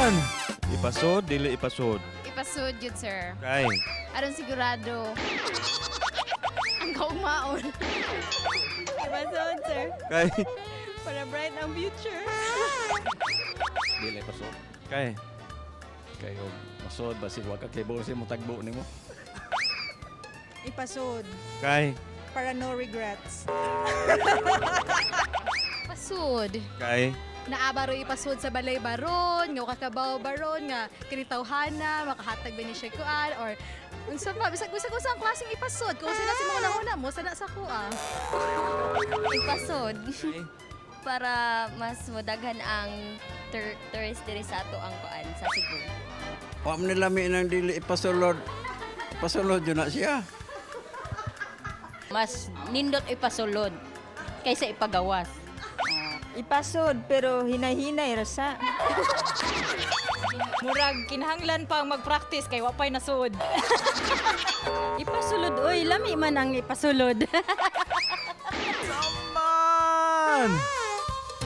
Man! Ipasod, dili ipasod. Ipasod yun, sir. Kay. Aron sigurado. Ang kaugmaon. Ipasod, sir. Kay. Para bright ang future. Dili pasod. Kay. Kay og masod basig wa ka kay si mo tagbo nimo. Ipasod. Kay. Para no regrets. Pasod. Kay. Naabaro ipasod sa balay baron, nga kakabaw baron, nga kinitawhana, makahatag ba ni siya kuan, or unsa pa, bisag bisag unsa ang klaseng ipasod, kung sila si mga una mo, sana sa kuha. Ipasod. Para mas modaghan ang tourist diri sa ato ang kuan sa Cebu. Wa man nila mi nang dili ipasulod. Ipasulod yun na siya. Mas nindot ipasulod kaysa ipagawas. Ipasod, pero hinay-hinay rasa. Murag kinahanglan pang mag-practice kay wa pay nasud. Ipasulod oy, lami man ang ipasulod. Man!